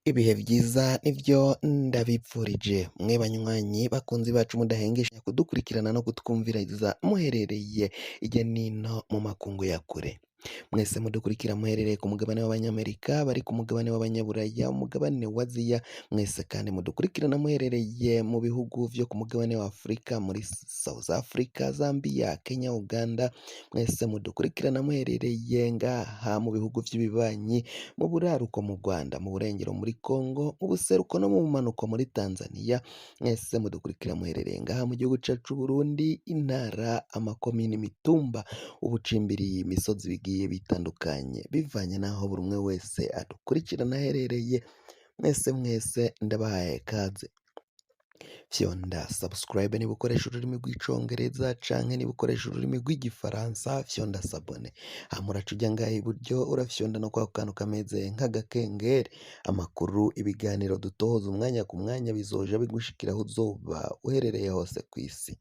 Ibihe vyiza nivyo ndabipfurije mwe banywanyi bakunzi bacu mudahengesha kudukurikirana no kutwumviriza muherereye irya nino mu makungu ya kure. Mwese mudukurikira muherereye ku mugabane w'abanyamerika, bari ku mugabane w'abanyaburaya, umugabane wa Aziya, mwese kandi mudukurikirana muherereye mu bihugu vyo ku mugabane wa Afurika, muri South Africa, Zambia, Kenya, Uganda, mwese mudukurikirana muherereye ngaha mu bihugu vy'ibibanyi, mu buraruko mu Rwanda, mu burengero muri Congo, mu buseruko no mu bumanuko muri Tanzania, mwese mudukurikira muherereye ngaha mu gihugu cacu c'Uburundi, intara, amakomine, imitumba, ubucimbiri, imisozi bigiye bitandukanye, bivanye n'aho buri umwe wese adukurikirana aherereye, mwese mwese ndabahaye kaze. Fyonda subscribe niba ukoresha ururimi rw'icongereza canke niba ukoresha ururimi rw'igifaransa, fyonda s'abonner. Hama uraca uja ngaha iburyo, urafyonda no kwako kantu kameze nk'agakengeri. Amakuru, ibiganiro dutohoza umwanya ku mwanya bizoja bigushikira aho uzoba uherereye hose kw'isi.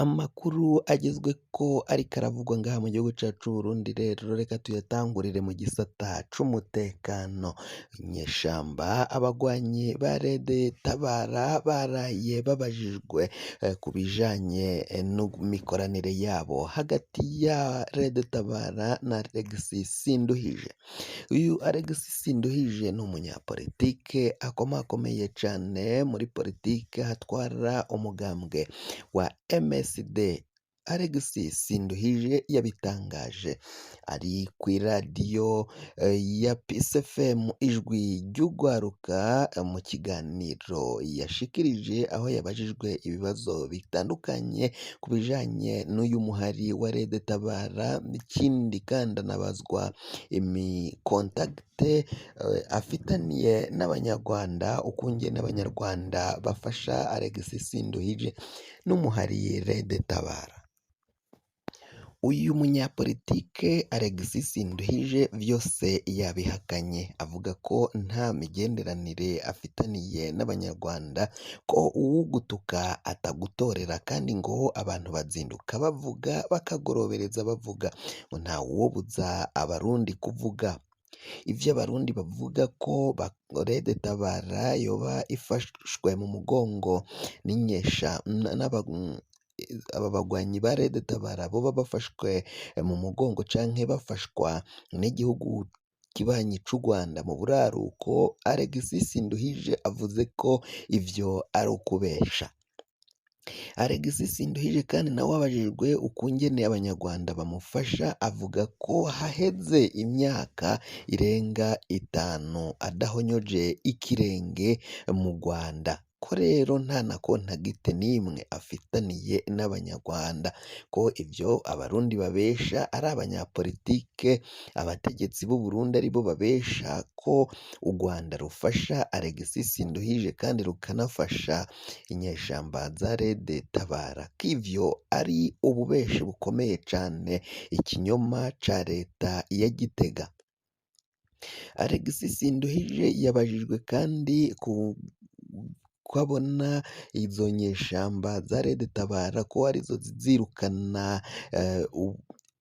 Amakuru agezweko ariko aravugwa ngaha mu gihugu cacu c'Uburundi rero reka tuyatangurire mu gisata c'umutekano. Inyeshamba, abagwanyi ba Rede Tabara baraye babajijwe ku bijanye n'imikoranire yabo hagati ya Rede Tabara na Alexis Sinduhije. Uyu Alexis Sinduhije ni umunyapolitike akomakomeye cane muri politike, atwara umugambwe wa MSD. Alexis Sinduhije yabitangaje ari kw'iradiyo ya Peace FM, ijwi ry'ugwaruka, mu kiganiro yashikirije aho yabajijwe ibibazo bitandukanye ku bijanye n'uyu muhari wa Rede Tabara, ikindi kandi anabazwa imikontakite afitaniye n'abanyarwanda, ukungene abanyarwanda bafasha Alexis Sinduhije n'umuhari Rede Tabara. Uyu munyapolitike Alexis Sinduhije vyose yabihakanye, avuga ko nta migenderanire afitaniye n'abanyarwanda, ko uwugutuka atagutorera, kandi ngo abantu bazinduka bavuga bakagorobereza bavuga, ngo ntawobuza abarundi kuvuga. Ivyo abarundi bavuga ko Rede Tabara yoba ifashwe mu mugongo n'inyesha aba bagwanyi ba Rede Tabara boba bafashwe mu mugongo canke bafashwa n'igihugu kibanyi c'u Rwanda mu buraruko, Alexis Sinduhije avuze ko ivyo ari ukubesha. Alexis Sinduhije kandi nawe abajijwe ukungene abanyarwanda bamufasha, avuga ko haheze imyaka irenga 5 adahonyoje ikirenge mu Rwanda, ko rero nta na kontagite n'imwe afitaniye n'abanyarwanda, ko ivyo abarundi babesha ari abanyapolitike, abategetsi b'u Burundi aribo babesha ko u Rwanda rufasha Alexis Sinduhije kandi rukanafasha inyeshamba za Rede Tabara, ko ivyo ari ububeshi bukomeye cane, ikinyoma ca leta ya Gitega. Alexis Sinduhije yabajijwe kandi ku ko abona izo nyeshamba za Rede Tabara ko arizo zizirukana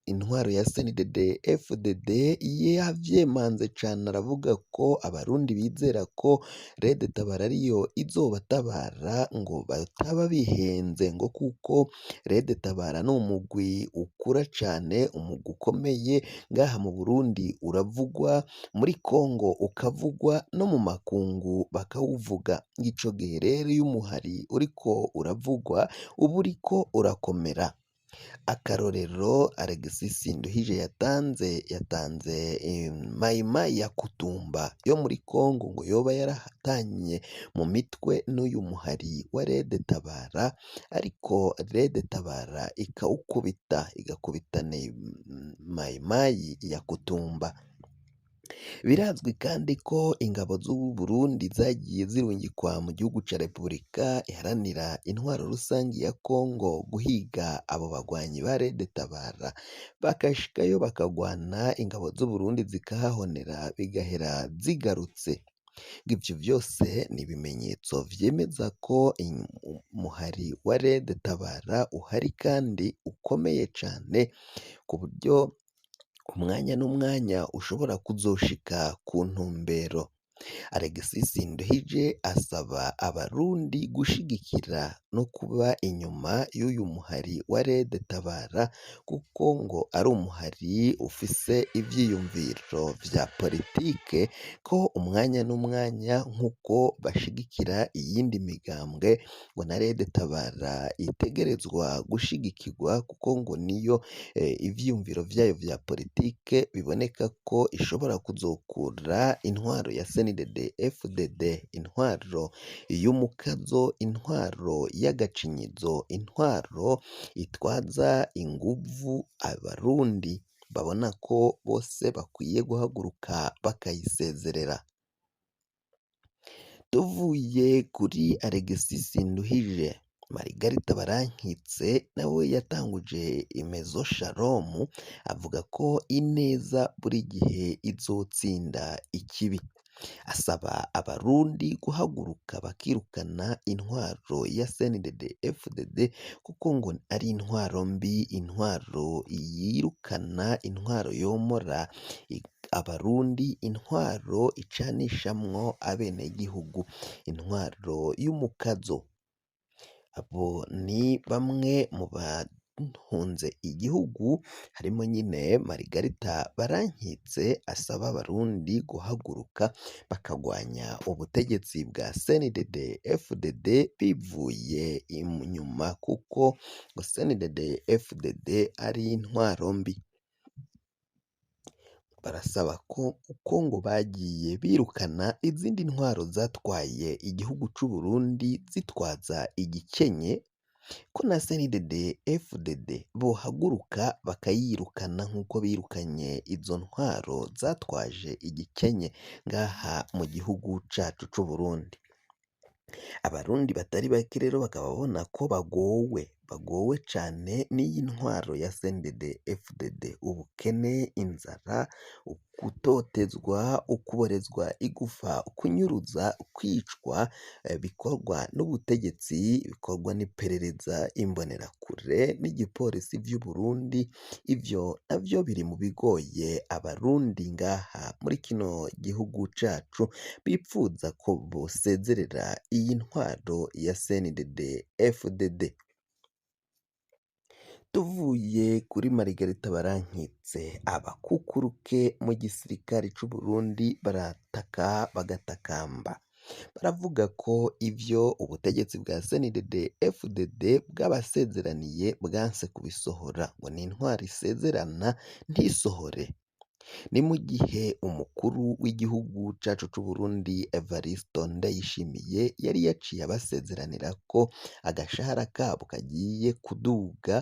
intwaro ya CNDD FDD, yavyemanze cane aravuga ko abarundi bizera ko Rede Tabara ariyo izobatabara, ngo bataba bihenze, ngo kuko Rede Tabara ni umugwi ukura cane, umugwi ukomeye ngaha mu Burundi uravugwa, muri Congo ukavugwa, no mu makungu bakawuvuga. Ico gihe rero iyo umuhari uriko uravugwa uba uriko urakomera. Akarorero Alexis Sinduhije yatanze Maimai ya Kutumba yo muri Congo, ngo yoba yaratanye mu mitwe n'uyu muhari wa Rede Tabara, ariko Rede Tabara ikawukubita, igakubita Maimai ya Kutumba. Birazwi kandi ko ingabo z'u Burundi zagiye zirungikwa mu gihugu ca Repubulika Iharanira Intwaro Rusangi ya Congo guhiga abo bagwanyi ba Rede Tabara, bakashikayo bakagwana, ingabo z'u Burundi zikahahonera bigahera zigarutse. Ivyo vyose ni ibimenyetso vyemeza ko umuhari wa Rede Tabara uhari kandi ukomeye cane, ku buryo Umwanya n'umwanya ushobora kuzoshika ku ntumbero. Alexis Nduhije asaba abarundi gushigikira no kuba inyuma y'uyu muhari wa Red Tabara kuko ngo ari umuhari ufise ivyiyumviro vya politike, ko umwanya n'umwanya nk'uko bashigikira iyindi migambwe ngo na Red Tabara itegerezwa gushigikirwa kuko ngo niyo ivyiyumviro vyayo vya politike biboneka ko ishobora kuzokura intwaro ya CNDD FDD, intwaro y'umukazo, intwaro y'agacinyizo, intwaro itwaza inguvu abarundi babona ko bose bakwiye guhaguruka bakayisezerera. Tuvuye kuri Alexis Nduhije, Margarita Barankitse nawe yatanguje Imezo Shalom avuga ko ineza buri gihe izotsinda ikibi. Asaba abarundi guhaguruka bakirukana intwaro ya CNDD FDD kuko ngo ari intwaro mbi, intwaro yirukana, intwaro yomora abarundi, intwaro icanishamwo abenegihugu, intwaro y'umukazo. Abo ni bamwe mu bahunze igihugu, harimo nyine Margarita Barankitse asaba abarundi guhaguruka bakagwanya ubutegetsi bwa CNDD FDD bivuye inyuma kuko ngo CNDD FDD ari intwaro mbi. Barasaba ko uko ngo bagiye birukana izindi ntwaro zatwaye igihugu c'u Burundi zitwaza igikenye, ko na CNDD FDD bohaguruka bakayirukana nk'uko birukanye izo ntwaro zatwaje igikenye ngaha mu gihugu cacu c'u Burundi. Abarundi batari bake rero bakaba babona ko bagowe, bagowe cane n'iyi ntwaro ya CNDD FDD, ubukene, inzara, gutotezwa, ukuborezwa igufa, kunyuruza, kwicwa, bikorwa n'ubutegetsi, bikorwa n'iperereza, imbonerakure n'igipolisi vy'u Burundi. Ivyo navyo biri mu bigoye abarundi ngaha muri kino gihugu cacu, bipfuza ko bosezerera iyi ntwaro ya CNDD FDD. Tuvuye kuri Margarita Barankitse, abakukuruke mu gisirikare c'u Burundi barataka bagatakamba, baravuga ko ivyo ubutegetsi bwa CNDD FDD bwabasezeraniye bwanse kubisohora, ngo ni intwaro isezerana ntisohore. Ni mu gihe umukuru w'igihugu cacu c'u Burundi Evariste Ndayishimiye yari yaciye abasezeranira ko agashahara kabo kagiye kuduga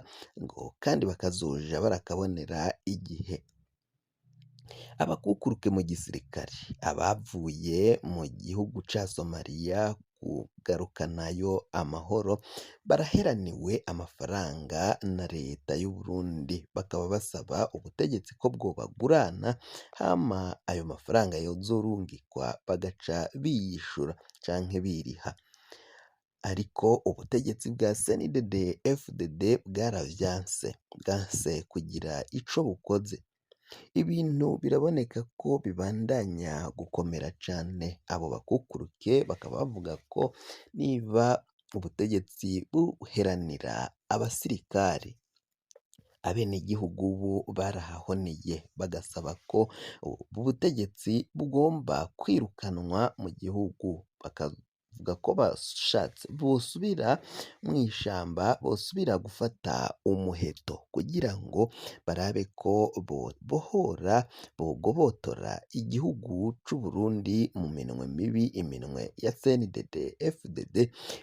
ngo kandi bakazoja barakabonera igihe. Abakukuruke mu gisirikare, abavuye mu gihugu ca Somalia kugarukanayo amahoro, baraheraniwe amafaranga na leta y'u Burundi, bakaba basaba ubutegetsi ko bwobagurana hama ayo mafaranga yozorungikwa bagaca biyishura canke biriha. Ariko ubutegetsi bwa CNDD FDD bwaravyanse, bwanse kugira ico bukoze. Ibintu biraboneka ko bibandanya gukomera cane. Abo bakukuruke bakaba bavuga ko niba ubutegetsi buheranira abasirikare, abenegihugu bo barahahoneye, bagasaba ko ubutegetsi bugomba kwirukanwa mu gihugu, bakavuga ko bashatse bosubira mw'ishamba, bosubira gufata umuheto kugira ngo barabe ko bobohora, bogobotora igihugu c'u Burundi mu minwe mibi, iminwe ya CNDD FDD.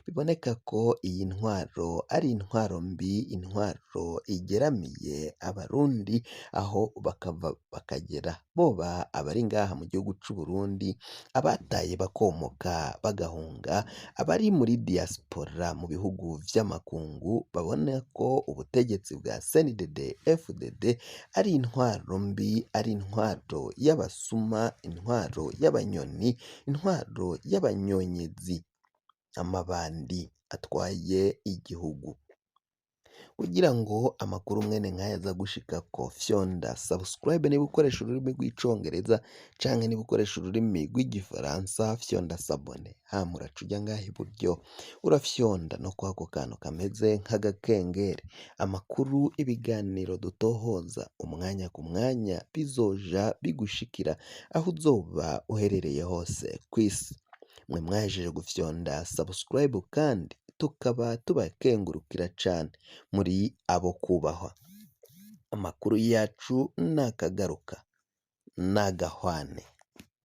Biboneka ko iyi ntwaro ari intwaro mbi, intwaro igeramiye abarundi aho bakava bakagera, boba abari ngaha mu gihugu c'u Burundi, abataye bakomoka bagahunga, abari muri diaspora mu bihugu vy'amakungu, babona ko ubutegetsi bwa CNDD FDD ari intwaro mbi, ari intwaro y'abasuma, intwaro y'abanyoni, intwaro y'abanyonyezi, amabandi atwaye igihugu. Kugira ngo amakuru mwene nk'aya aza gushikako, fyonda subscribe niba ukoresha ururimi rw'icongereza, canke niba ukoresha ururimi rw'igifaransa fyonda s'abonner, hama uraca uja ngaha iburyo urafyonda no kwako kantu kameze nk'agakengeri. Amakuru, ibiganiro dutohoza umwanya ku mwanya bizoja bigushikira aho uzoba uherereye hose kw'isi. Mwe mwahejeje gufyonda subscribe kandi tukaba tubakengurukira cane, muri abo kubahwa. Amakuru yacu nakagaruka nagahwane.